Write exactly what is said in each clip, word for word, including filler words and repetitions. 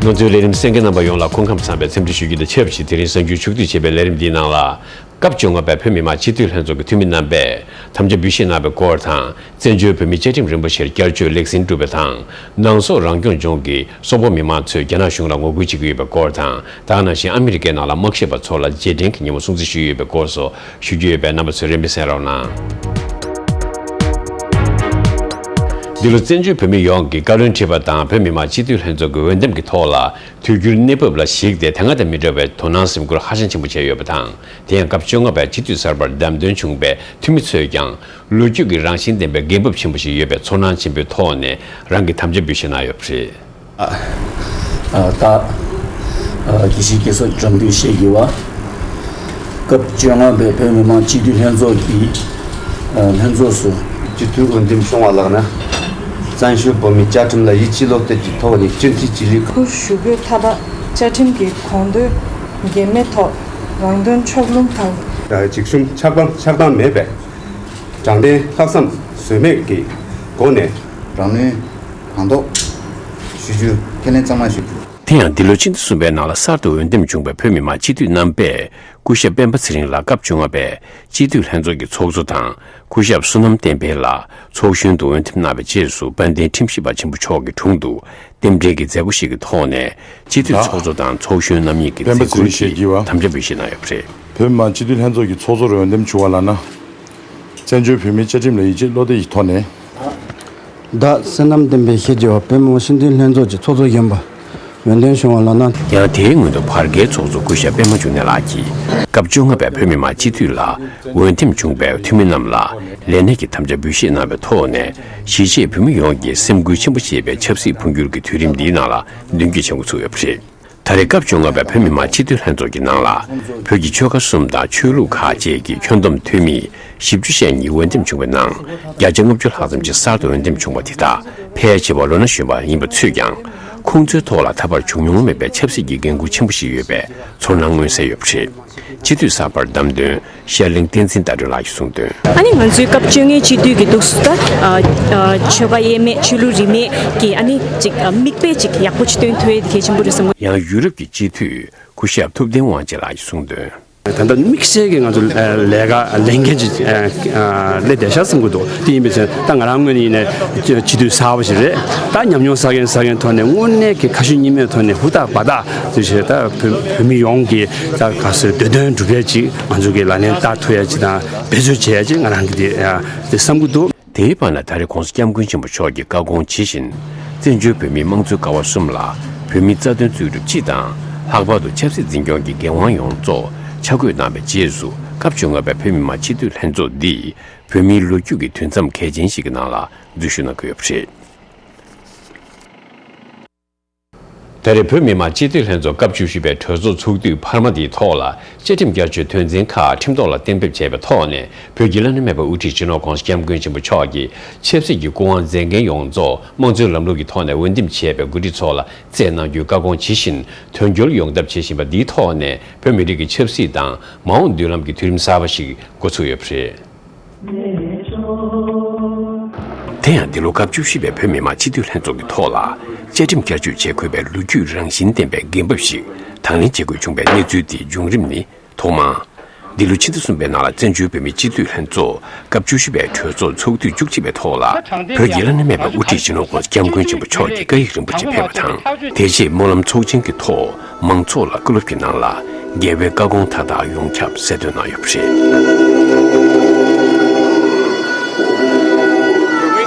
ང་ཚོའི་ལས་རིམ་གསན་མཁན་རྣམ་པ་ཡོངས་ལ་སྐུ་ཁམས་བཟང་བའི་འཚམས་འདྲི་ཞུ་རྒྱུ་དང་ཆབས་ཅིག་དེ་རིང་གཟའ་མཇུག་ཆུ་ཚོད་ཕྱེད་པའི་ལས་རིམ་འདིའི་ནང་ལ། སྐབས་བཅོ་ལྔ་པའི་བོད་མི་མང་སྤྱི་འཐུས་ལྷན་ཚོགས་ཀྱི་འཐུས་མི་རྣམ་པས་དམ་བཅའ་འབུལ་བཞེས་གནང་བའི་སྐོར་དང་། བཙན་བྱོལ་བོད་མིའི་བཅའ་ཁྲིམས་རིན་པོ་ཆེར་བསྐྱར་བཅོས་ལེགས་ཟིན་གྲུབ་པ་དང་། ནང་སོག་རང་སྐྱོང་ལྗོངས་ཀྱི་སོག་པོ་མི་མང་ཚོས་རྒྱ་ནག་གཞུང་ལ་ངོ་རྒོལ་བྱེད་ཀྱི་ཡོད་པའི་སྐོར་དང་། ད་ག་ནང་བཞིན་ཨ་མི་རི་ཀའི་ནང་ལ་དམག་ཞབས་པ་ཚོ་ལ་རྗེས་དྲན་གྱི་ཉིན་མོ་སྲུང་བརྩི་ཞུས་ཡོད་པའི་སྐོར་སོགས་ཞུ་རྒྱུ་ཡོད་པས། རྣམ་པ་ཚོས་རིམ་པས་གསན་རོགས་གནང་། འདི་ལོ་བཙན་བྱོལ་བོད་མི་ཡོངས་ཀྱིས་བཀའ་བློན་ཁྲི་པ་དང་བོད་མི་མང་སྤྱི་འཐུས་ལྷན་ཚོགས་ཀྱི་འོས་འདེམས་ཀྱི་ཐོག་ལ། དུས་འགྱུར་གནས་བབ་ལ་གཞིགས་ཏེ་དེ་སྔ་དང་མི་འདྲ་བའི་དོ་སྣང་སེམས་ཁུར་ཧ་ཅང་ཆེན་པོ་བྱས་ཡོད་པ་དང་། དེ་ཡང་སྐབས་བཅོ་ལྔ་པའི་སྤྱི་འཐུས་གསར་པར་བདམས་ཐོན་བྱུང་བའི་འཐུས་མི་ཚོས་ཀྱང་ལོ་རྒྱུས་ཀྱི་རང་བཞིན་ལྡན་པའི་འགན་བབ་ཆེན་པོ་ཞིག་ཡོད་པའི་ཚོར་སྣང་ཆེན་པོའི་ཐོག་ནས་རང་གི་དམ་བཅའ་འབུལ་བཞེས་གནང་ཡོད་པ་རེད། ཨ། ཨ། ད། ཨ། དགེ་བཤེས་སྐལ་བཟང་འབྱོར་འདུས་ཞེས་བགྱི་བ། སྐབས་བཅོ་ལྔ་པའི་བོད་མི་མང་སྤྱི་འཐུས་ལྷན་ཚོགས་ཀྱི། ཨ། ལྷན་ཚོགས་སུ། སྤྱི་འཐུས་འོས་འདེམས་བྱུང་བ་ལགས་ན། བཙན་བྱོལ་བོད་མིའི་བཅའ་ཁྲིམས་ལ་ཡིད་ཆེས་བློ་གཏད་ཀྱི་ཐོག་ནས་སྤྱི་འཐུས་ཀྱི་ལས་ཁུར་ཞུ་དགོས་མཐའ་དག་བཅའ་ཁྲིམས་ཀྱི་དགོངས་དོན་འགལ་མེད་ཐོག་རང་དོན་ཕྱོགས་ལྷུང་དང་། ཨ། འཇིགས་ཞུམ་ཆགས་སྡང་ཆགས་སྡང་མེད་པའི་དྲང་བདེན་ལྷག་བསམ་ཟོལ་མེད་ཀྱི་སྒོ་ནས་རང་ནུས་གང་ཐོག་ཞུ་རྒྱུ་ཁས་ལེན་གཙང་མ་ཞུ་རྒྱུ། དེ་ཡང་འདི་ལོ་ཕྱི་ཟླ་གསུམ་པའི་ནང་ལ་གསར་དུ་འོས་འདེམས་བྱུང་བའི་བོད་མི་མང་སྤྱི་འཐུས་རྣམ་པས་སྐུ་ཞབས་སྤེན་པ་ཚེ་རིང་ལགས་སྐབས་བཅོ་ལྔ་པའི་སྤྱི་འཐུས་ལྷན་ཚོགས་ཀྱི་ཚོགས་གཙོ་དང་། སྐུ་ཞབས་བསོད་ནམས་བསྟན་འཕེལ་ལགས་ཚོགས་གཞོན་དུ་འོས་འདེམས་གནང་བའི་རྗེས་སུ། དཔལ་ལྡན་ཁྲིམས་ཞིབ་པ་ཆེན་པོ་མཆོག་གི་དྲུང་དུ་རྟེན་འབྲེལ་གྱི་མཛད་སྒོ་ཞིག་གི་ཐོག་ནས། སྤྱི་འཐུས་ཚོགས་གཙོ་དང་ཚོགས་གཞོན་རྣམ་གཉིས་ཀྱིས་མཛད་ཁུར་གྱིས་དམ་བཅའ་འབུལ་བཞེས་གནང་ཡོད་པ་རེད། བོད་མི་མང་སྤྱི་འཐུས་ལྷན་ཚོགས་ཀྱི་ཚོགས་གཙོར་འོས་འདེམས་བྱུང་བ་ལགས་ན། བཙན་བྱོལ་བོད་མིའི་བཅའ་ཁྲིམས་ལ་ཡིད་ཆེས་བློ་གཏད་ཀྱི་ཐོག་ནས། བདག་བསོད་ནམས་བསྟན་འཕེལ་ཞེས་བགྱི་བ་བོད་མི་མང་སྤྱི་འཐུས་ལྷན་ཚོགས་ཀྱི་ཚོགས་གཙོ་གཞོན་པ་འོས་འདེམས་བྱུང་བ་ལགས་ན། ཡང་དེའི་སྔོན་དུ་བར་བརྒལ་ཚོགས་གཙོ་སྐུ་ཞབས་པད་མ་འབྱུང་གནས་ལགས་ཀྱིས་སྐབས་བཅོ་ལྔ་པའི་བོད་མི་མང་སྤྱི་འཐུས་ལ་འོས་འདེམས་བྱུང་བའི་འཐུས་མི་རྣམས་ལ་ལས་གནས་ཀྱི་དམ་བཅའ་འབུལ་བཞེས་གནང་བའི་ཐོག་ནས། གཞིས་བྱེས་བོད་མི་ཡོངས་ཀྱིས་སེམས་འགུལ་ཆེན་པོ་བྱེད་པའི་ཆབ་སྲིད་འཕོ་འགྱུར་གྱི་དུས་རིམ་འདིའི་ནང་ལ་མདུན་སྐྱོད་བྱེད་འགོ་ཚུགས་ཡོད་པ་རེད། ད་རེས་སྐབས་བཅོ་ལྔ་པའི་བོད་མི་མང་སྤྱི་འཐུས་ལྷན་ཚོགས་ཀྱི་ནང་ལ། བོད་ཀྱི་ཆོལ་ཁ་གསུམ་དང་ཆོས་ལུགས་ཁག་བཅས་ཀྱི་ཁྱོན་བསྡོམས་འཐུས་མི་བཞི་བཅུ་ཞེ་གཉིས་འོས་འདེམས་བྱུང་བའི་ནང་། བརྒྱ་ཆ་ལྔ་བཅུ་ལྷག་ཙམ་ཅིག་གསར་དུ་འོས་འདེམས་བྱུང་བ་དེ་དག་ཕལ་ཆེ་བ་ལོ་ན་གཞོན་པ་ཡིན་པ་ཚོས་ཀྱང་། ཁོང་ཚོའི་ཐོག་ལ་ད་བར་བྱུང་མྱོང་མེད་པའི་ཆབ་སྲིད་ཀྱི་འགན་འཁུར་ཆེན་པོ་ཞིག་ཡོད་པའི་ཚོར་སྣང་མངོན་གསལ་ཡོད་པ་རེད། སྤྱི་འཐུས་གསར་པར་བདམས་ཐོན། ཤར་གླིང་བསྟན་འཛིན་ཟླ་སྒྲོན་ལགས་ཀྱིས་གསུངས་དོན། ཨ་ནི་ང་ཚོའི་སྐབས་བཅོ་ལྔའི་སྤྱི་འཐུས་ཀྱི་འདུག་སུ་ད། ཨ། ཨ། ཆོལ་ཁ་དབྱེ་མེད་ཆོས་ལུགས་རིས་མེད་ཀྱི་ཨ་ནི་ཅིག་ཨ། མིག་དཔེ་ཅིག་ཡག་པོ་ཅིག་སྟོན་ཐུབ་ཡས་དེ་གལ་ཆེན་པོ་རེད་བསམ་གི། ཡང་ཡུ་རོབ་ཀྱི་སྤྱི་འཐུས་སྐུ་ཞབས་ཐུབ་བསྟན་དབང་ཆེན་ལགས་ཀྱིས་གསུངས་དོན། ད་ལྟ་དམིགས་བསལ་གྱི་ང་ཚོ་ལས་ཀ་ལས་འགན་ཅིག་ཨ། ཨ། སླེབས་བསྡད་ཤག་བསམ་གི་འདུག་དེ་ཡིན་པའི་ཚེ་ད་ང་རང་ངོས་ནས་ཡིན་ནའི་སྤྱི་འཐུས་གསར་པ་ཞིག་རེད། ད་ཉམས་མྱོང་བསགས་མཁན་བསགས་མཁན་ཐོག་ནས་དངོས་གནས་ཀྱི་ཁ་ཞེ་གཉིས་མེད་ཐོག་ནས་ཧུར་ཐག་འབད་ཐག་དེ་བྱས་ད་བོད་བོད་མི་ཡོངས་ཀྱི་ད་ག་ཟེར་འདོད་དོན་འགྲུབ་ཡས་ཅིག་ང་ཚོ་གི་ལག་ལེན་བསྟར་ཐུབ་ཡ་ཅིག་དང་འབད་རྩོལ་བྱེད་ཡ་ཅིག་ང་རང་གི་དེ་དེ་བསམ་གྱི་འདུག་དེའི་བར་ན་ད་རེས་༸གོང་ས་༸སྐྱབས་མགོན་ཆེན་པོ་མཆོག་གིས་བཀའ་དགོངས་ཇི་བཞིན། བཙན་བྱོལ་བོད་མིའི་དམངས་གཙོའི་ཀ་བ་གསུམ་ལ་བོད་མིའི་རྩ་དོན་རྩོད་སྒྲུབ་སྤྱི་དང་། ལྷག་པར་དུ་ཆབ་སྲིད་འཛིན་སྐྱོང་གི་འགན་དབང་ཡོངས་རྫོགས་ཆ་བགོས་གནང་བའི་རྗེས་སུ། སྐབས་བཅོ་ལྔ་པའི་བོད་མི་མང་སྤྱི་འཐུས་ལྷན་ཚོགས་འདིས་བོད་མིའི་ལོ་རྒྱུས་ཀྱི་དུས་མཚམས་གལ་ཆེན་ཞིག་གི་ནང་ལ་འཛུལ་ཞུགས་གནང་གི་ཡོད་པ་རེད། ད་རེས་བོད་མི་མང་སྤྱི་འཐུས་ལྷན་ཚོགས་སྐབས་བཅུ་བཞི་པའི་གྲོས་ཚོགས་ཚོགས་དུས་འཕར་མ་འདིའི་ཐོག་ལ། བཅའ་ཁྲིམས་བསྐྱར་བཅོས་དོན་ཚན་ཁག་ཁྲིམས་ཐོག་ལ་གཏན་འབེབས་བྱས་པའི་ཐོག་ནས། བོད་ཀྱི་བླ་ན་མེད་པའི་དབུ་ཁྲིད་སྤྱི་ནོར་༸གོང་ས་༸སྐྱབས་མགོན་ཆེན་པོ་མཆོག་གིས་ཆབ་སྲིད་ཀྱི་སྐུ་དབང་མཛད་འགན་ཡོངས་རྫོགས་དམངས་གཙོའི་ལམ་ལུགས་ཀྱི་ཐོག་ནས་འོས་འདེམས་བྱས་པའི་འགོ་ཁྲིད་ཚོ་ལ་སྩལ་གནང་རྒྱུའི་བཀའ་དགོངས་ཇི་བཞིན་དོན་འཁྱོལ་ཡོང་ཐབས་བྱེད་བཞིན་པ་འདིའི་ཐོག་ནས། བོད་མི་རིགས་ཀྱི་ཆབ་སྲིད་དང་མ་འོངས་མདུན་ལམ་གྱི་དུས་རིམ་གསར་པ་ཞིག་འགོ་ཚུགས་ཡོད་པ་རེད། དེ་ཡང་འདི་ལོ་སྐབས་བཅུ་བཞི་པའི་བོད་མི་མང་སྤྱི་འཐུས་ལྷན་ཚོགས་ཀྱི་ཐོག་ལ། བཅའ་ཁྲིམས་བསྐྱར་བཅོས་བྱེད་དགོས་པའི་ལོ་རྒྱུས་རང་བཞིན་ལྡན་པའི་འགན་བབ་ཞིག་དང་ལེན་བྱེད་དགོས་བྱུང་བའི་གནས་ཚུལ་དེའི་བྱུང་རིམ་ནི། ཐོག་མར། འདི་ལོ་ཕྱི་ཟླ་གསུམ་པའི་ནང་ལ་བཙན་བྱོལ་བོད་མིའི་སྤྱི་འཐུས་ལྷན་ཚོགས་སྐབས་བཅུ་བཞི་པའི་གྲོས་ཚོགས་ཚོགས་དུས་བཅུ་གཅིག་པའི་ཐོག་ལ། བོད་ཀྱི་བླ་ན་མེད་པའི་དབུ་ཁྲིད་སྤྱི་ནོར་༸གོང་ས་༸སྐྱབས་མགོན་ཆེན་པོ་མཆོག་གིས་བཀའ་ཡིག་རིན་པོ་ཆེ་ཕེབས་པ་དང་། དེ་རྗེས་སྨོན་ལམ་ཚོགས་ཆེན་གྱི་ཐོག་མང་ཚོགས་ལ་བཀའ་སློབ་ཀྱི་ནང་ལ། རྒྱལ་བའི་བཀའ་དགོངས་མཐའ་དག་ཡོངས་ཁྱབ་གསལ་སྟོན་གནང་ཡོད་པ་རེད།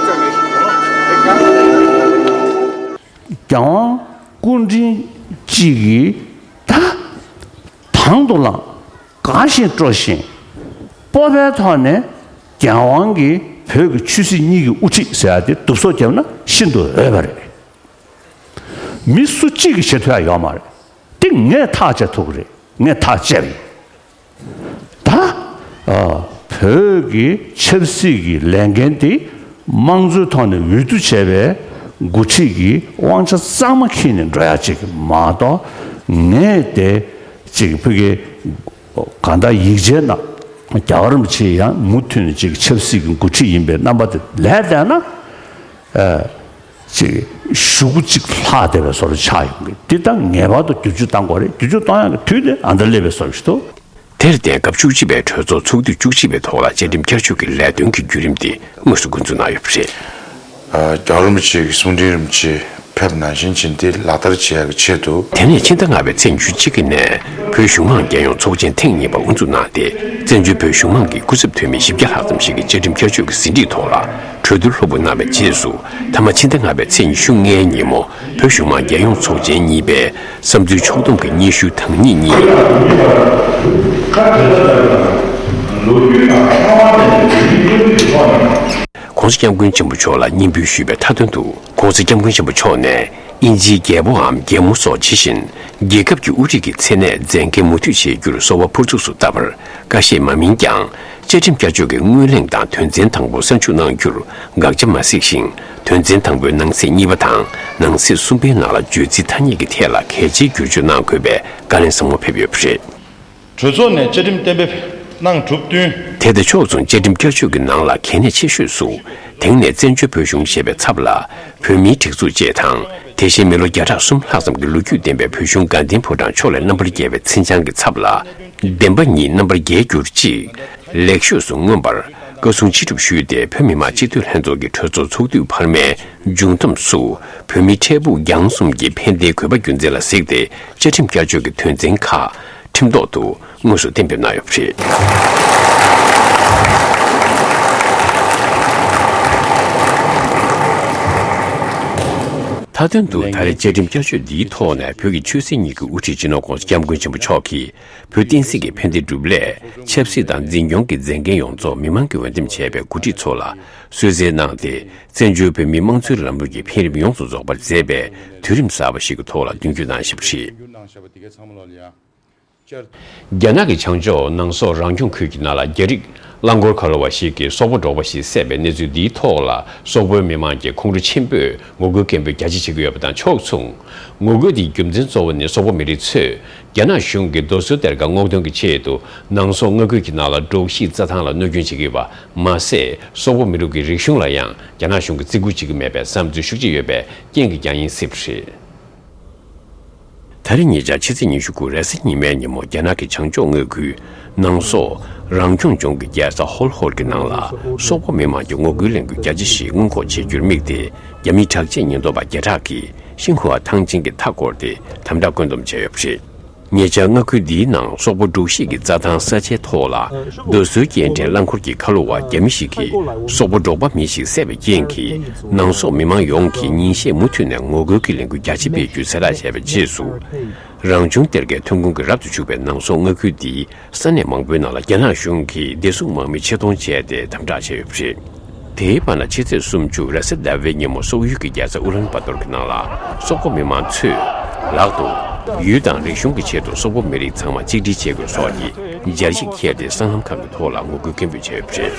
རྒྱལ་དབང་སྐུ་ཕྲེང་གཅིག་གིས་ད་དང་དུ་བླངས། དགའ་བཞིན་སྤྲོ་བཞིན་སྤོབས་པའི་ཐོག་ནས་རྒྱལ་དབང་གིས་བོད་ཀྱི་ཆོས་སྲིད་གཉིས་ཀྱི་དབུ་ཁྲིད་ཟེར་ཡ་དེ་བསྡུ་གསོག་བརྒྱབ་ན་ཤིན་ཏུ་འོས་པ་རེད། མི་སུ་གཅིག་གིས་བྱེད་ཐུབ་ཡ་ཡོད་མ་རེད། དེ་ངས་ཐག་བཅད་ཐུབ་ཀྱི་རེད། ངས་ཐག་བཅད་པ་ཡིན། ད་ཨ། བོད་ཀྱི་ཆབ་སྲིད་ཀྱི་ལས་འགན་དེ་དམངས་གཙོའི་ཐོག་ནས་འོས་བསྡུ་བྱས་པའི་འགོ་ཁྲིད་ཀྱི་དབང་ཆ་གཙང་མ་འཁྱེར་ནས་འགྲོ་ཡ་ཅིག་མ་གཏོགས། ངས་དེ་ཅིག་བོད་ཀྱི་གང་ལྟར་ཡིག་ཆའི་ནང་རྒྱལ་བ་རིན་པོ་ཆེ་ཡང་མུ་མཐུད་ནས་ཅིག་ཆབ་སྲིད་ཀྱི་འགོ་ཁྲིད་ཡིན་པའི་རྣམ་པ་དེ་ལས་བསྡད་ན། ཨ། ཅིག་གཞུག་གུ་གཅིག་ལྷག་བསྡད་པའི་བཟོ་འདྲ་ཆགས་ཡོང་གི། འདི་ད་ངེས་པར་དུ་བསྒྱུར་བཅོས་གཏང་དགོས་རེད། བསྒྱུར་བཅོས་གཏོང་ཡག་གི་དུས་དེ་ཨ་མདའ་སླེབས་པའི་བཟོ་ཞིག་འདུག། དེར་བརྟེན་སྐབས་བཅུ་གཅིག་པའི་གྲོས་ཚོགས་ཚོགས་དུས་བཅུ་གཅིག་པའི་ཐོག་ལ་བཅའ་ཁྲིམས་བསྐྱར་བཅོས་ཀྱི་ལས་དོན་གྱི་བརྒྱུད་རིམ་དེ་དངོས་སུ་འགོ་འཛུགས་གནང་ཡོད་པ་རེད། ཨ། རྒྱལ་བ་རིན་པོ་ཆེ་གི་གསུང་འཕྲིན་རིན་པོ་ཆེ་ཕེབས་ནང་བཞིན་བྱས་ཏེ་ལག་བསྟར་བྱེད་ཡག་གི་ཆེད་དུ། དེ་ནས་ཕྱི་ཟླ་ལྔ་པའི་ཚེས་ཉི་ཤུ་གཅིག་གི་ནས་བོད་གཞུང་མང་རྒྱལ་ཡོངས་ཚོགས་ཆེན་ཐེངས་གཉིས་པ་དབུ་འཛུགས་གནང་སྟེ། བཙན་བྱོལ་བོད་གཞུང་མང་གི་སྐུ་ཚབ་འཐུས་མི་བཞི་བརྒྱ་ལྷག་ཙམ་ཞིག་གིས་བཅའ་ཁྲིམས་བསྐྱར་བཅོས་ཀྱི་ཟིན་བྲིས་ཐོག་ལ་གྲོས་བསྡུར་ལྷུག་པོ་གནང་བའི་རྗེས་སུ། མཐའ་མ་ཕྱི་ཟླ་ལྔ་པའི་ཚེས་ཉི་ཤུ་ལྔའི་ཉིན་མོ་བོད་གཞུང་མང་རྒྱལ་ཡོངས་ཚོགས་ཆེན་གཉིས་པའི་བསམ་ཚུལ་ཕྱོགས་བསྡོམས་ཀྱི་སྙན་ཞུ་དང་ཉིད་གཉིས། ༸གོང་ས་༸སྐྱབས་མགོན་ཆེན་པོ་མཆོག་ལ་སྙན་འབུལ་ཞུས་པའི་མཐའ་དོན་དུ། ༸གོང་ས་༸སྐྱབས་མགོན་ཆེན་པོ་མཆོག་ནས་དབྱིན་ཇིའི་རྒྱལ་པོའམ་རྒྱལ་མོ་སོགས་ཇི་བཞིན་རྒྱལ་ཁབ་ཀྱི་དབུ་ཁྲིད་ཀྱི་མཚན་གནས་མཛད་འགན་མུ་མཐུད་བཞེས་རྒྱུར་གསོལ་བ་ཕུར་ཚུགས་སུ་བཏབ་པར་བཀའ་བཞེས་མ་མིན་ཀྱང་། བཅའ་ཁྲིམས་བསྐྱར་བཅོས་ཀྱི་སྔོན་གླེང་དང་དོན་ཚན་དང་པོ་གསར་འཇུག་གནང་རྒྱུར་དགག་བྱ་མ་གཟིགས་ཤིང་། དོན་ཚན་དང་པོའི་ནང་གསེས་གཉིས་པ་དང་ནང་གསེས་གསུམ་པའི་ནང་ལ་བརྗོད་ཚིག་ཐ་སྙད་ཀྱི་ཐད་ལ་གལ་ཆེའི་བསྒྱུར་བཅོས་གནང་དགོས་པའི་བཀའ་ལན་ཟབ་མོ་ཕེབས་ཡོད་པ་རེད། གྲོས་ཚོགས་ནས་བཅའ་ཁྲིམས་གཏན་འབེབས་གནང་གྲུབ་བསྟུན། དེ་དང་ཕྱོགས་མཚུངས་བཅའ་ཁྲིམས་བསྐྱར་བཅོས་ཀྱི་ནང་ལ་གལ་གནད་ཆེ་ཤོས་སུ། དེང་ནས་བཙན་བྱོལ་བོད་གཞུང་ཞེས་པའི་ཚབ་ལ་བོད་མིའི་སྒྲིག་འཛུགས་ཅེས་དང་། དེ་བཞིན་མི་ལོ་བརྒྱ་ཕྲག་གསུམ་ལྷག་ཙམ་གྱི་ལོ་རྒྱུས་ལྡན་པའི་བོད་གཞུང་དགའ་ལྡན་ཕོ་བྲང་ཕྱོགས་ལས་རྣམ་པར་རྒྱལ་བའི་མཚན་བྱང་གི་ཚབ་ལ། བདེན་པ་ཉིད་རྣམ་པར་རྒྱལ་གྱུར་ཅིག། ལེགས་ཤོས་སུ་མངོན་པར་བཀའ་གསུང་ཅི་སྒྲུབ་ཞུས་ཏེ། བོད་མི་མང་སྤྱི་འཐུས་ལྷན་ཚོགས་ཀྱི་གྲོས་ཚོགས་ཚོགས་དུས་འཕར་མའི་མཇུག་བསྡོམས་སུ། བོད་མིའི་འཕྲལ་ཕུགས་རྒྱང་གསུམ་གྱི་ཕན་བདེའི་དགོས་པ་རྒྱུ་མཚན་ལ་གཟིགས་ཏེ། བཅའ་ཁྲིམས་བསྐྱར་བཅོས་ཀྱི་དོན་ཚན་ཁག་ཁྲིམས་ཐོག་ཏུ་དངོས་སུ་གཏན་འབེབས་གནང་ཡོད་པ་རེད། མཐའ་དོན་དུ། ད་རེས་བཅའ་ཁྲིམས་བསྐྱར་བཅོས་འདིའི་ཐོག་ནས་བོད་ཀྱི་ཆོས་སྲིད་གཉིས་ཀྱི་དབུ་ཁྲིད་སྤྱི་ནོར་༸གོང་ས་༸སྐྱབས་མགོན་ཆེན་པོ་མཆོག་གིས། བོད་བསྟན་སྲིད་ཀྱི་ཕན་བདེ་སྒྲུབ་སླད། ཆབ་སྲིད་དང་འཛིན་སྐྱོང་གི་མཛད་འགན་ཡོངས་རྫོགས་མི་མང་གིས་འོས་འདེམས་བྱས་པའི་འགོ་ཁྲིད་ཚོ་ལ་གསོལ་སྩལ་གནང་སྟེ། བཙན་བྱོལ་བོད་མིའི་དམངས་གཙོའི་ལམ་ལུགས་ཀྱི་འཕེལ་རིམ་ཡོངས་སུ་རྫོགས་པར་མཛད་པའི་དུས་རིམ་གསར་པ་ཞིག་གི་ཐོག་ལ་མདུན་སྐྱོད་གནང་བཞིན་པ་རེད། རྒྱ་ནག་གི་བྱང་ཕྱོགས་ནང་སོག་རང་སྐྱོང་ཁུལ་གྱི་ནང་ལ་རྒྱ་རིགས་རླངས་འཁོར་ཁ་ལོ་བ་ཞིག་གིས་སོག་པོ་འབྲོག་པ་ཞིག་བསད་པའི་གནས་ཚུལ་འདིའི་ཐོག་ལ། སོག་པོའི་མི་མང་གིས་ཁོང་ཁྲོ་ཆེན་པོས་ངོ་རྒོལ་སྐད་འབོད་རྒྱ་ཆེ་བྱེད་ཀྱི་ཡོད་པ་དང་ཕྱོགས་མཚུངས། ངོ་རྒོལ་དེའི་རྒྱུ་མཚན་གཙོ་བོ་ནི། སོག་པོ་མི་རིགས་ཚོས་རྒྱ་ནག་གཞུང་གིས་རྡོ་སོལ་གཏེར་ཁ་སྔོག་འདོན་གྱི་ཆེད་དུ། ནང་སོག་མངའ་ཁུལ་གྱི་ནང་ལ་འབྲོག་བཞིའི་རྩྭ་ཐང་ལ་གནོད་སྐྱོན་བྱེད་ཀྱི་ཡོད་པ་མ་ཟད། སོག་པོ་མི་རིགས་ཀྱི་རིག་གཞུང་ལ་ཡང་རྒྱ་ནག་གཞུང་གིས་བརྩི་བཀུར་བྱེད་ཀྱི་མེད་པའི་བསམ་ཚུལ་ཤུགས་ཆེ་ཡོད་པའི་རྐྱེན་གྱིས་ཀྱང་ཡིན་སྲིད་པ་རེད། ད་རེས་ཉེ་ཆར་ཕྱི་ཚེས་ཉི་ཤུ་དགུ་རེས་གཟའ་ཉི་མའི་ཉིན་མོ། རྒྱ་ནག་གི་བྱང་ཕྱོགས་མངའ་ཁུལ་ནང་སོག་རང་སྐྱོང་ལྗོངས་ཀྱི་རྒྱལ་ས་ཧོར་ཧོར་གྱི་ནང་ལ། སོག་པོ་མི་མང་གྱི་ངོ་རྒོལ་ལས་འགུལ་རྒྱ་ཆེ་ཞིག་སྔོན་འགོག་བྱེད་རྒྱུར་དམིགས་ཏེ། རྒྱ་མིའི་དྲག་ཆས་ཉེན་རྟོག་པ་བརྒྱ་ཕྲག་གིས་ཤིན་ཧྭ་ཐང་ཆེན་གྱི་མཐའ་བསྐོར་ཏེ་དམ་དྲག་བཀོད་འདོམས་བྱས་ཡོད་པ་རེད། ཉེ་ཆར་མངའ་ཁུལ་འདིའི་ནང་སོག་པོ་འབྲོག་བཞི་གི་རྩྭ་ཐང་ས་ཆའི་ཐོག་ལ། རྡོ་སོལ་སྐྱེལ་འདྲེན་རླངས་འཁོར་གྱི་ཁ་ལོ་བ་རྒྱ་མི་ཞིག་གིས་སོག་པོ་འབྲོག་པ་མི་ཞིག་བསད་པའི་རྐྱེན་གྱིས། ནང་སོག་མི་མང་ཡོངས་ཀྱིས་ཉིན་ཤས་མུ་མཐུད་ནས་ངོ་རྒོལ་གྱི་ལས་འགུལ་རྒྱ་ཆེ་སྤེལ་རྒྱུའི་གསལ་བསྒྲགས་བྱས་པའི་རྗེས་སུ། རང་བྱུང་གཏེར་ཁའི་ཐོན་ཁུངས་ཀྱིས་རབ་ཏུ་ཕྱུག་པའི་ནང་སོག་མངའ་ཁུལ་འདིའི་ས་གནས་མང་པོའི་ནང་ལ་རྒྱ་ནག་གཞུང་གིས་བདེ་སྲུང་དམག་མི་ཆེད་གཏོང་བྱས་ཏེ་དམ་དྲག་བྱས་ཡོད་པ་རེད། དེའི་བར་ན། ཕྱི་ཚེས་སུམ་ཅུ་རེས་གཟའ་ཟླ་བའི་ཉིན་མོ། སོག་ཡུལ་གྱི་རྒྱལ་ས་ཨུ་ལན་བ་ཏོར་གྱི་ནང་ལ། སོག་པོ་མི་མང་ཚོས་ལག་ཏུ་ཡུལ་དང་རིག་གཞུང་གི་ཆེད་དུ་སོག་པོ་མི་རིགས་ཚང་མ་གཅིག་སྒྲིལ་བྱེད་དགོས་སོགས་ཀྱི་སྦྱར་ཡིག་འཁྱེར་ཏེ། སྲང་ལམ་ཁག་གི་ཐོག་ལ་ངོ་རྒོལ་སྐད་འབོད་བྱས་ཡོད་པ་རེད།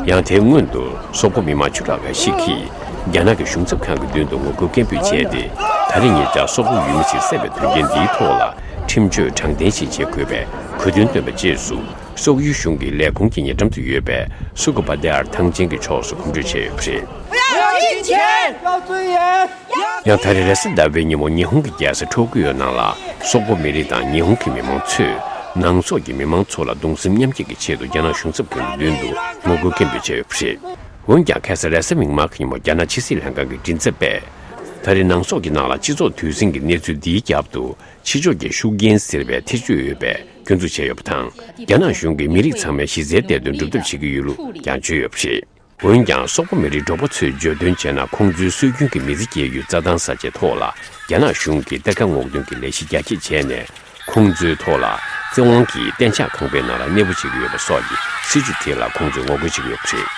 ཡང་། དེའི་སྔོན་དུ། སོག་པོ་མི་མང་བཅུ་ཕྲག་འགའ་ཞིག་གིས་རྒྱ་ནག་གི་གཞུང་ཚབ་ཁང་གི་མདུན་དུ་ངོ་རྒོལ་སྐད་འབོད་བྱས་ཏེ། ད་རེས་ཉེ་ཆར་སོག་པོ་ཡུལ་མི་ཞིག་བསད་པའི་དོན་རྐྱེན་འདིའི་ཐོག་ལ། ཁྲིམས་གཅོད་དྲང་བདེན་ཞིག་བྱེད་དགོས་པའི་གོ་དོན་བཏོན་པའི་རྗེས་སུ། སོག་ཡུལ་གཞུང་གི་ལས་ཁུངས་ཀྱི་ཉེ་འགྲམ་དུ་ཡོད་པའི་སུ་ཀུ་པ་ཏེ་ཨར་ཐང་ཆེན་གྱི་ཕྱོགས་སུ་གོམ་བགྲོད་བྱས་ཡོད་པ་རེད། 不要金钱，要尊严。 ཡང་། ད་རེས་རེས་གཟའ་ཟླ་བའི་ཉིན་མོ། ཉི་ཧོང་གི་རྒྱལ་ས་ཊོ་ཀི་ཡོ་ནང་ལ། སོག་པོ་མི་རིགས་དང་ཉི་ཧོང་གི་མི་མང་ཚོས། ནང་སོག་གི་མི་མང་ཚོ་ལ་གདུང་སེམས་མཉམ་སྐྱེད་ཀྱི་ཆེད་དུ། རྒྱ་ནག་གཞུང་ཚབ་ཁང་གི་མདུན་དུ་ངོ་རྒོལ་སྐད་འབོད་བྱས་ཡོད་པ་རེད། འོན་ཀྱང་། ཁ་སང་རེས་གཟའ་མིག་དམར་གྱི་ཉིན་མོ། རྒྱ་ནག་ཕྱི་སྲིད་ལྷན་ཁང་གི་མགྲིན་ཚབ་པས། ད་རེས་ནང་སོག་གི་ནང་ལ་སྤྱི་ཚོགས་དུས་ཟིང་གི་གནས་ཚུལ་འདིའི་རྒྱབ་ཏུ། ཕྱི་ཕྱོགས་ཀྱི་ཤུགས་རྐྱེན་ཟེར་བའི་ཐེ་བྱུས་ཡོད་པའི་སྐྱོན་འཛུགས་བྱས་ཡོད་པ་དང་། རྒྱ་ནག་གཞུང་གིས་མི་རིགས་ཚང་མའི་གཞི་རྩའི་བདེ་དོན་སྒྲུབ་ཐབས་བྱེད་ཀྱི་ཡོད་ལུགས་ཀྱང་བརྗོད་ཡོད་པ་རེད། འོན་ཀྱང་། སོག་པོ་མི་རིགས་འབྲོག་པ་ཚོས་བརྗོད་དོན་བྱས་ན། ཁོང་ཚོའི་སྲོལ་རྒྱུན་གྱི་མི་ཚེ་སྐྱེལ་ཡུལ་རྩྭ་ཐང་ས་ཆའི་ཐོག་ལ། རྒྱ་ནག་གཞུང་གིས་གཏེར་ཁ་སྔོག་འདོན་གྱི་ལས་གཞི་རྒྱ་སྐྱེད་བྱས་ནས། ཁོང་ཚོའི་ཐོག་ལ་བཙན་དབང་གིས་གཏན་འཇགས་ཁང་པའི་ནང་ལ་གནས་སྤོ་བྱེད་ཀྱི་ཡོད་པ་སོགས་ཀྱི་སྲིད་བྱུས་དེ་ལ་ཁོང་ཚོས་ངོ་རྒོལ་བྱེད་ཀྱི་ཡོད་པ་རེད།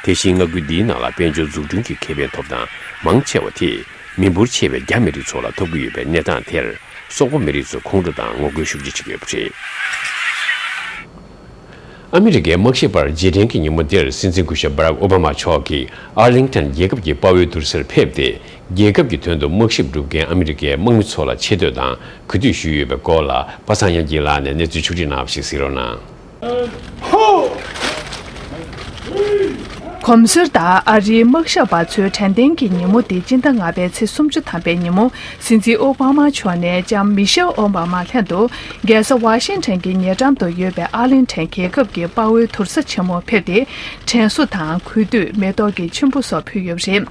དེ་བཞིན། མངའ་ཁུལ་འདིའི་ནང་ལ་དཔལ་འབྱོར་འཛུགས་སྐྲུན་གྱི་ཁེ་ཕན་ཐོབ་སྟངས་མང་ཆེ་བ་དེ། མི་འབོར་ཆེ་བའི་རྒྱ་མི་རིགས་ཚོ་ལ་ཐོབ་ཀྱི་ཡོད་པའི་གནས་སྟངས་དེར། སོག་པོ་མི་རིགས་ཚོས་ཁོང་ཁྲོ་དང་ངོ་རྒོལ་ཤུགས་ཆེ་བྱེད་ཀྱི་ཡོད་པ་རེད། ཨ་མི་རི་ཀའི་དམག་ཞིབ་པར་རྗེས་དྲན་གྱི་ཉིན་མོ་འདིར། སྲིད་འཛིན་སྐུ་ཞབས་Barack Obama་མཆོག་གིས་ཨར་ལིང་ཊོན་རྒྱལ་ཁབ་ཀྱི་དཔའ་བོའི་དུར་སར་ཕེབས་ཏེ། རྒྱལ་ཁབ་ཀྱི་དོན་དུ་དམག་ཞབས་སྒྲུབ་མཁན་ཨ་མི་རི་ཀའི་དམག་མི་ཚོ་ལ་ཆེ་བསྟོད་དང་གུས་འདུད་ཞུས་ཡོད་པའི་སྐོར་ལ། པ་སངས་དབྱངས་སྐྱིད་ལགས་ནས་གནས་ཚུལ་ཕྱོགས་སྒྲིག་གནང་བ་ཞིག་གཟིགས་རོགས་གནང་། གོམས་སྲོལ་ལྟར་ཨ་རིའི་དམག་ཞབས་པ་ཚོའི་དྲན་རྟེན་གྱི་ཉིན་མོ་དེ་སྤྱི་ཟླ་ལྔ་པའི་ཚེས་སུམ་ཅུ་ཐམ་པའི་ཉིན་མོ། སྲིད་འཛིན་ཨོ་བྷ་མ་མཆོག་ནས་ལྕམ་མི་ཤེལ་ཨོ་བྷ་མ་ལྷན་དུ་རྒྱལ་ས་ཝ་ཤིང་ཊོན་གྱི་ཉེ་འགྲམ་དུ་ཡོད་པའི་ཨར་ལིང་ཊོན་རྒྱལ་ཁབ་ཀྱི་དཔའ་བོའི་དུར་ས་ཆེན་མོར་ཕེབས་ཏེ། དྲན་གསོ་དང་གུས་འདུད། མེ་ཏོག་གི་ཆུན་པོ་སོགས་ཕུལ་ཡོད་པ་རེད།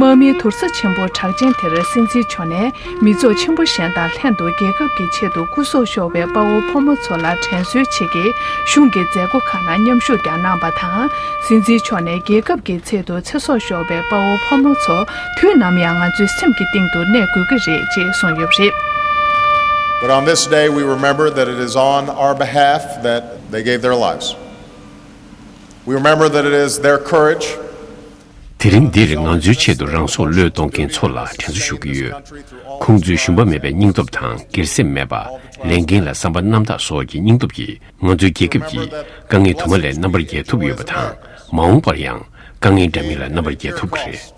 དམག་མིའི་དུར་ས་ཆེན་པོ་གྲགས་ཅན་དེར་སྲིད་འཛིན་མཆོག་ནས་མི་ཚོགས་ཆེན་པོ་གཞན་དང་ལྷན་དུ་རྒྱལ་ཁབ་ཀྱི་ཆེད་དུ་སྐུ་སྲོག་ཤོར་བའི་དཔའ་བོ་ཕོ་མོ་ཚོ་ལ་དྲན་གསོའི་ཆེད་ཀྱི་གཞུང་གི་མཛད་སྒོ་ཁག་ནང་མཉམ་ཞུགས་ཀྱང་གནང་བ་དང་། སྲིད་འཛིན་མཆོག་ནས་རྒྱལ་ཁབ་ཀྱི་ཆེད་དུ་ཚེ་སྲོག་ཤོར་བའི་དཔའ་བོ་ཕོ་མོ་ཚོ་དུས་ནམ་ཡང་ང་ཚོའི་སེམས་ཀྱི་གཏིང་དུ་གནས་དགོས་ཀྱི་རེད་ཅེས་གསུངས་ཡོད་པ་རེད། But on this day, we remember that it is on our behalf that they gave their lives. We remember that it is their courage དེ་རིང་འདིར་ང་ཚོའི་ཆེད་དུ་རང་སྲོག་བློས་གཏོང་མཁན་ཚོ་ལ་དྲན་གསོ་ཞུ་གི་ཡོད། ཁོང་ཚོའི་ཞུམ་པ་མེད་པའི་སྙིང་སྟོབས་དང་སྒེར་སེམས་མེད་པ། ལས་འགན་ལ་བསམ་པ་རྣམ་དག་སོགས་ཀྱི་སྙིང་སྟོབས་ཀྱིས་ང་ཚོའི་རྒྱལ་ཁབ་ཀྱིས་དཀའ་ངལ་དུ་མ་ལས་རྣམ་པར་རྒྱལ་ཐུབ་ཡོད་པ་དང་། མ་འོངས་པར་ཡང་དཀའ་ངལ་འདྲ་མིན་ལ་རྣམ་པར་རྒྱལ་ཐུབ་ཀྱི་རེད།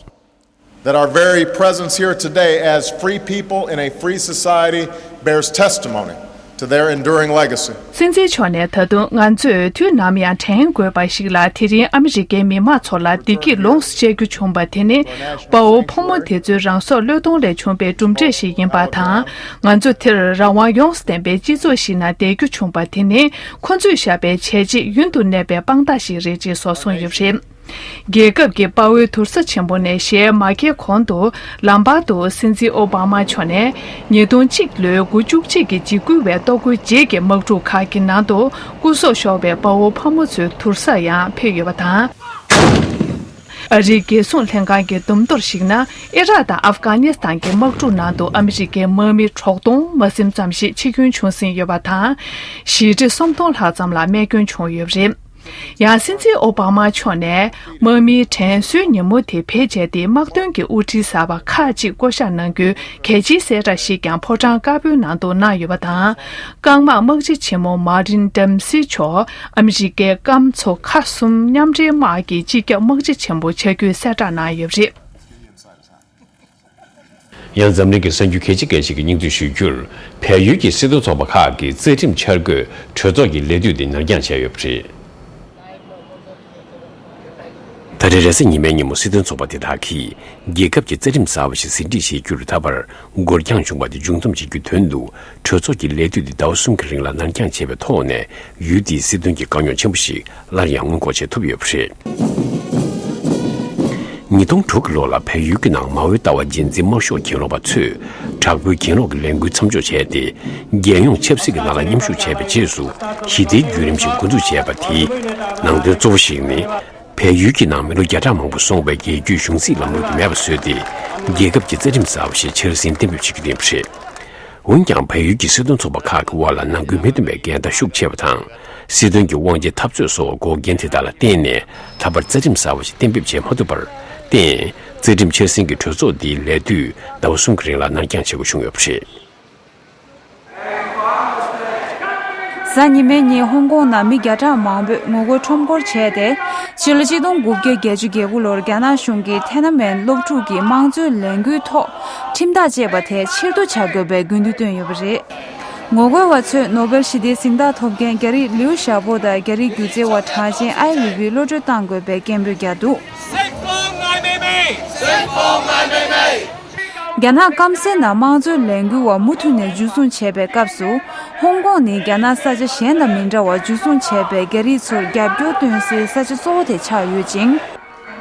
That our very presence here today as free people in a free society bears testimony to their enduring legacy. སྲིད་འཛིན་མཆོག་ནས་ད་དུང་ང་ཚོས་དུས་ནམ་ཡང་དྲན་དགོས་པ་ཞིག་ལ། དེ་རིང་ཨ་མི་རི་ཀའི་མི་མང་ཚོ་ལ་བདེ་སྐྱིད་ལོངས་སུ་སྤྱད་རྒྱུ་བྱུང་བ་དེ་ནི་དཔའ་བོ་ཕོ་མོ་དེ་ཚོའི་རང་སྲོག་བློས་གཏོང་ལས་བྱུང་བའི་གྲུབ་འབྲས་ཤིག་ཡིན་པ་དང་། ང་ཚོ་དེར་རང་དབང་ཡོངས་སུ་ལྡན་པའི་སྤྱི་ཚོགས་ཤིག་ནང་བསྡད་རྒྱུ་བྱུང་བ་དེ་ནི་ཁོ་ཚོས་བཞག་པའི་བྱས་རྗེས་ཡུན་དུ་གནས་པའི་དཔང་རྟགས་ཤིག་རེད་ཅེས་སོགས་གསུངས་ཡོད་པ་རེད། རྒྱལ་ཁབ་ཀྱི་དཔའ་བོའི་དུར་ས་ཆེན་པོ་ནས་ཞལ་མ་འཁྱེར་གོང་དུ། ལམ་བར་དུ་སྲིད་འཛིན་ཨོ་བྷ་མ་མཆོག་ནས་ཉིས་སྟོང་གཅིག་ལོའི་དགུ་བཅུ་གཅིག་གི་འཇིགས་སྐུལ་བའི་གཏོར་རྒོལ་རྗེས་ཀྱི་དམག་འཁྲུག་ཁག་གི་ནང་དུ་སྐུ་སྲོག་ཤོར་བའི་དཔའ་བོ་ཕོ་མོ་ཚོའི་དུར་སར་ཡང་ཕེབས་ཡོད་པ་དང་། ཨ་རིའི་རྒྱལ་སྲུང་ལྷན་ཁང་གི་བསྡོམས་གཏོར་གཞིགས་ན། ཨི་རག་དང་ཨབ་གྷ་ནི་སི་ཐན་གྱི་དམག་འཁྲུག་ནང་དུ་ཨ་མི་རི་ཀའི་དམག་མི་དྲུག་སྟོང་མ་ཟིན་ཙམ་ཞིག་འཆི་སྐྱོན་བྱུང་ཟིན་ཡོད་པ་དང་། ཞི་བདེ་སུམ་སྟོང་ལྷག་ཙམ་ལ་རྨས་སྐྱོན་བྱུང་ཡོད་པ་རེད། ཡང་སྲིད་འཛིན་ཨོ་བྷ་མ་མཆོག་ནས་དམག་མིའི་དྲན་གསོའི་ཉིན་མོ་དེ་བེད་སྤྱད་དེ། དམག་དོན་གྱི་དབུ་ཁྲིད་གསར་པ་ཁག་ཅིག་བསྐོ་གཞག་གནང་རྒྱུའི་གལ་ཆེའི་གསལ་བསྒྲགས་ཤིག་ཀྱང་ཕོ་བྲང་དཀར་པོའི་ནང་དུ་གནང་ཡོད་པ་དང་། རྐང་དམག་དམག་སྤྱི་ཆེན་མོ་མར་ཏིན་ཌེམ་སི་མཆོག་ཨ་མི་རི་ཀའི་སྐམ་མཚོ་ཁ་གསུམ་མཉམ་འབྲེལ་དམག་གི་སྤྱི་ཁྱབ་དམག་སྤྱི་ཆེན་པོ་བྱ་རྒྱུའི་གསལ་བསྒྲགས་གནང་ཡོད་པ་རེད། ཡང་འཛམ་གླིང་གི་གསར་འགྱུར་གལ་ཆེ་གལ་ཆེ་གི་སྙིང་བསྡུས་ཞུ་རྒྱུར། བལ་ཡུལ་གྱི་སྲིད་དོན་ཚོགས་པ་ཁག་གི་རྩ་ཁྲིམས་འཆར་འགོད་གྲོས་ཚོགས་ཀྱི་ལས་དུས་དེ་ནར་འགྱངས་བྱས་ཡོད་པ་རེད། ད་རེས་རེས་གཟའ་ཉི་མའི་ཉིན་མོ་སྲིད་དོན་ཚོགས་པ་དེ་དག་གིས་རྒྱལ་ཁབ་ཀྱི་རྩ་ཁྲིམས་གསར་པ་ཞིག་ཟིན་བྲིས་བྱེད་རྒྱུར་ད་བར་འགོར་འགྱངས་བྱུང་བ་དེ་མཇུག་བསྡོམས་བྱེད་རྒྱུའི་དོན་དུ། གྲོས་ཚོགས་ཀྱི་ལས་དུས་དེ་ཟླ་བ་གསུམ་གྱི་རིང་ལ་ནར་འགྱངས་བྱས་པའི་ཐོག་ནས། ཡུལ་དེའི་སྲིད་དོན་གྱི་དཀའ་རྙོག་ཆེན་པོ་ཞིག་སླར་ཡང་སྔོན་འགོག་བྱེད་ཐུབ་ཡོད་པ་རེད། ཉིས་སྟོང་དྲུག་གི་ལོ་ལ་བལ་ཡུལ་གྱི་ནང་མའོའི་ལྟ་བ་རྒྱུན་འཛིན་དམར་ཤོག་གྱེན་ལོག་པ་ཚོས་དྲག་པོའི་གྱེན་ལོག་གི་ལས་འགུལ་མཚམས་འཇོག་བྱས་ཏེ། རྒྱལ་ཡོངས་ཆབ་སྲིད་ཀྱི་ནང་ལ་མཉམ་ཞུགས་བྱས་པའི་རྗེས་སུ། ཞི་བདེའི་བརྒྱུད་རིམ་ཞིག་འགོ་འཛུགས་བྱས་པ་དེའི་ནང་དོན་གཙོ་བོ་ཞིག་ནི། བལ་ཡུལ་གྱི་ནང་མི་ལོ་བརྒྱ་ཕྲག་མང་པོ་སོང་བའི་རྒྱལ་རྒྱུད་གཞུང་སྲིད་ལམ་ལུགས་དེ་མེད་པ་བཟོས་ཏེ། རྒྱལ་ཁབ་ཀྱི་རྩ་ཁྲིམས་གསར་པ་ཞིག་འཆར་ཟིན་གཏན་འབེབས་བྱེད་རྒྱུ་ཡིན་པ་རེད། འོན་ཀྱང་། བལ་ཡུལ་གྱི་སྲིད་དོན་ཚོགས་པ་ཁག་གི་དབར་ལ་ནང་ཁུལ་མི་མཐུན་པའི་འགལ་ཟླ་ཤུགས་ཆེ་བ་དང་། སྲིད་དོན་གྱི་དབང་ཆའི་འཐབ་རྩོད་སོགས་འགོག་རྐྱེན་དེ་དག་ལ་བརྟེན་ནས། ད་བར་རྩ་ཁྲིམས་གསར་པ་ཞིག་གཏན་འབེབས་བྱེད་མ་ཐུབ་པར་བརྟེན། རྩ་ཁྲིམས་འཆར་ཟིན་གྱི་གྲོས་ཚོགས་འདིའི་ལས་དུས་ཟླ་བ་གསུམ་གྱི་རིང་ལ་ནར་འགྱངས་བྱེད་དགོས་བྱུང་ཡོད་པ་རེད། གཟའ་ཉི་མའི་ཉིན་ཧོང་ཀོང་ནང་མི་བརྒྱ་ཕྲག་མང་པོས་ངོ་རྒོལ་ཁྲོམ་སྐོར་བྱས་ཏེ། ཕྱི་ལོ་ཆིག་སྟོང་དགུ་བརྒྱ་བརྒྱད་ཅུ་གྱ་དགུ་ལོར་རྒྱ་ནག་གཞུང་གིས་ཐེན་ཨན་མེན་སློབ་ཕྲུག་གི་དམངས་གཙོའི་ལས་འགུལ་ཐོག་ཁྲིམས་ཐག་བཅད་པ་དེ་ཕྱིར་བསྡུ་བྱ་དགོས་པའི་དགོས་འདུན་བཏོན་ཡོད་པ་རེད། ངོ་རྒོལ་བ་ཚོས་ནོ་བེལ་ཞི་བདེའི་གཟེངས་རྟགས་ཐོབ་མཁན་རྒྱ་རིགས་ལིའུ་ཞའོ་པོ་དང་རྒྱ་རིགས་སྒྱུ་རྩལ་བ་གྲགས་ཅན་ཨའི་ཝེ་ཝེ་གློད་གྲོལ་གཏང་དགོས་པའི་སྐད་འབོད་བརྒྱབ་འདུག། རྒྱ་ནག་སྐམ་སའི་ནང་དམངས་གཙོའི་ལས་འགུལ་བ་མུ་མཐུད་ནས་འཇུ་བཟུང་བྱས་པའི་སྐབས་སུ། ཧོང་ཀོང་ནི་རྒྱ་ནག་ས་ཆ་གཞན་དང་མི་འདྲ་བར་འཇུ་བཟུང་བྱས་པའི་རྒྱ་རིགས་ཚོར་རྒྱབ་སྐྱོར་སྟོན་སའི་ས་ཆ་གཙོ་བོ་དེ་ཆགས་ཡོད་ཅིང་།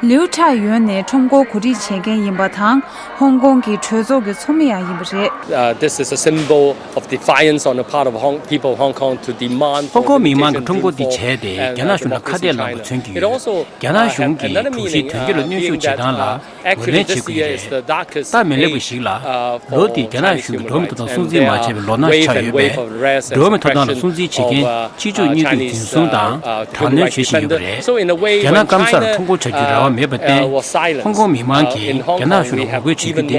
ལིའུ་ཁྲའོ་ཡོན་ནི་ཁྲོམ་སྐོར་གོ་སྒྲིག་བྱེད་མཁན་ཡིན་པ་དང་། ཧོང་ཀོང་གི་གྲོས་ཚོགས་ཀྱི་ཚོགས་མི་ཡང་ཡིན་པ་རེད། Uh, this is a symbol of defiance on the part of Hong, people of Hong Kong to demand for ཧོང་ཀོང་མི་དམངས་ཀྱི་ཁྲོམ་སྐོར་འདི་བྱས་ཏེ། རྒྱ་ནག་གཞུང་ལ་ཁ་གཏད་ལངས་པ་མཚོན་གྱི་ཡོད། རྒྱ་ནག་གཞུང་གིས་དྲུག་བཞིའི་དོན་འཁྱོལ་ལ་གནོན་ཤུགས་བྱེད་སྟངས་ལ་ངོས་ལེན་བྱེད་ཀྱི་ཡོད་རེད། སྟབས་མི་ལེགས་པ་ཞིག་ལ། ལོ་འདི་རྒྱ་ནག་གཞུང་གིས་འགྲོ་མི་ཐུབ་སྟངས་སྲུང་བརྩི་མ་བྱས་པའི་ལོ་ན་ཆགས་ཡོད་པས། འགྲོ་མི་ཐོབ་ཐང་ལ་སྲུང་བརྩི་བྱེད་མཁན་སྤྱི་སྤྱོད་གཉིས་འཛིན་བཟུང་དང་དྲག་གནོན་བྱེད་བཞིན་ཡོད་པ་རེད། རྒྱ་ནག་སྐམ་སར་ཁྲོམ་སྐོར་བྱ་རྒྱུའི་རང་ བ་མེད་པར་བརྟེན། ཧོང་ཀོང་མི་མང་གིས་རྒྱ་ནག་གཞུང་ལ་ངོ་རྒོལ་བྱེད་རྒྱུ་དེ་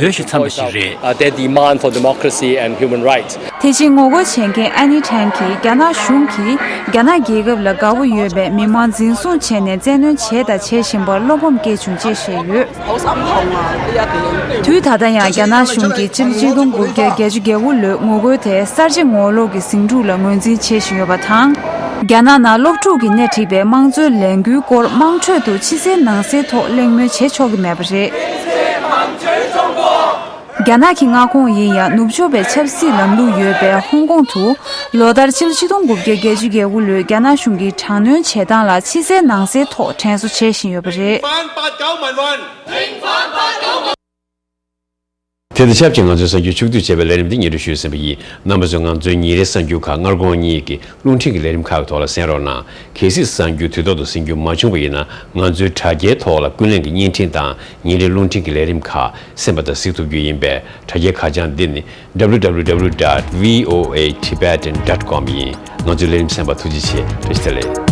འོས་ཤིང་འཚམ་པ་ཞིག་རེད། Their demand for democracy and human rights. དེ་བཞིན་ངོ་རྒོལ་བྱེད་མཁན་ཨན་ནི་ཁྲན་གྱིས་རྒྱ་ནག་གཞུང་གིས་རྒྱ་ནག་རྒྱལ་ཁབ་ལ་དགའ་པོ་ཡོད་པའི་མི་མང་འཛིན་བཟུང་བྱས་ནས་བཙན་གནོན་བྱས་དང་བྱེད་བཞིན་པར་བློ་ཕམ་སྐྱེས་བྱུང་ཅེས་བཤད་ཡོད། དུས་ད་ལྟ་ཡང་རྒྱ་ནག་གཞུང་གིས་ཕྱི་ལོ་ཆིག་སྟོང་དགུ་བརྒྱ་བརྒྱད་ཅུ་གྱ་དགུ་ལོའི་ངོ་རྒོལ་དེ་གསར་བརྗེ་ངོ་ལོག་གི་ཟིང་འཁྲུག་ལ་ངོས་འཛིན་བྱེད་བཞིན་ཡོད་པ་དང་། རྒྱ་ནག་ནང་སློབ་ཕྲུག་གིས་སྣེ་ཁྲིད་པའི་དམངས་གཙོའི་ལས་འགུལ་སྐོར་དམངས་ཁྲོད་དུ་ཕྱི་གསལ་ནང་གསལ་ཐོག་གླེང་མོལ་བྱེད་ཆོག་གི་མེད་པ་རེད། རྒྱ་ནག་གི་མངའ་ཁོངས་ཡིན་ཡང་ནུབ་ཕྱོགས་པའི་ཆབ་སྲིད་ལམ་ལུགས་ཡོད་པའི་ཧོང་ཀོང་དུ། ལོ་ལྟར་ཕྱི་ལོ་ཆིག་སྟོང་དགུ་བརྒྱ་བརྒྱད་ཅུ་གྱ་དགུ་ལོའི་རྒྱ་ནག་གཞུང་གིས་དྲག་གནོན་བྱེད་སྟངས་ལ་ཕྱི་གསལ་ནང་གསལ་ཐོག་དྲན་གསོ་བྱེད་བཞིན་ཡོད་པ་རེད། 平反八九民運。 དེ་དང་ཆབས་ཅིག་ང་ཚོའི་གསར་འགྱུར་ཕྱོགས་བསྡུས་བྱས་པའི་ལས་རིམ་འདི་སྙན་སྒྲོན་ཞུས་ཟིན་པ་ཡིན། རྣམ་པ་ཚོས་ང་ཚོའི་ཉིན་རེའི་གསར་འགྱུར་ཁག་སྔ་དགོང་གཉིས་ཀྱི་རླུང་འཕྲིན་གྱི་ལས་རིམ་ཁག་གི་ཐོག་ལ་གསན་རོགས་གནང་། གལ་སྲིད་གསར་འགྱུར་དུས་ཐོག་ཏུ་གསན་རྒྱུ་མ་བྱུང་བ་ཡིན་ན། ང་ཚོའི་དྲ་རྒྱའི་ཐོག་ལ་ཀུན་གླེང་གི་བརྙན་འཕྲིན་དང་ཉིན་རེའི་རླུང་འཕྲིན་གྱི་ལས་རིམ་ཁག་གསན་པ་དང་གཟིགས་ཐུབ་རྒྱུ་ཡིན་པས། དྲ་རྒྱའི་ཁ་བྱང་འདི་ནི་W W W dot V O A Tibetan dot com ཡིན། ང་ཚོའི་ལས་རིམ་གསན་པར་ཐུགས་རྗེ་ཆེ། བཀྲ་ཤིས་བདེ་ལེགས།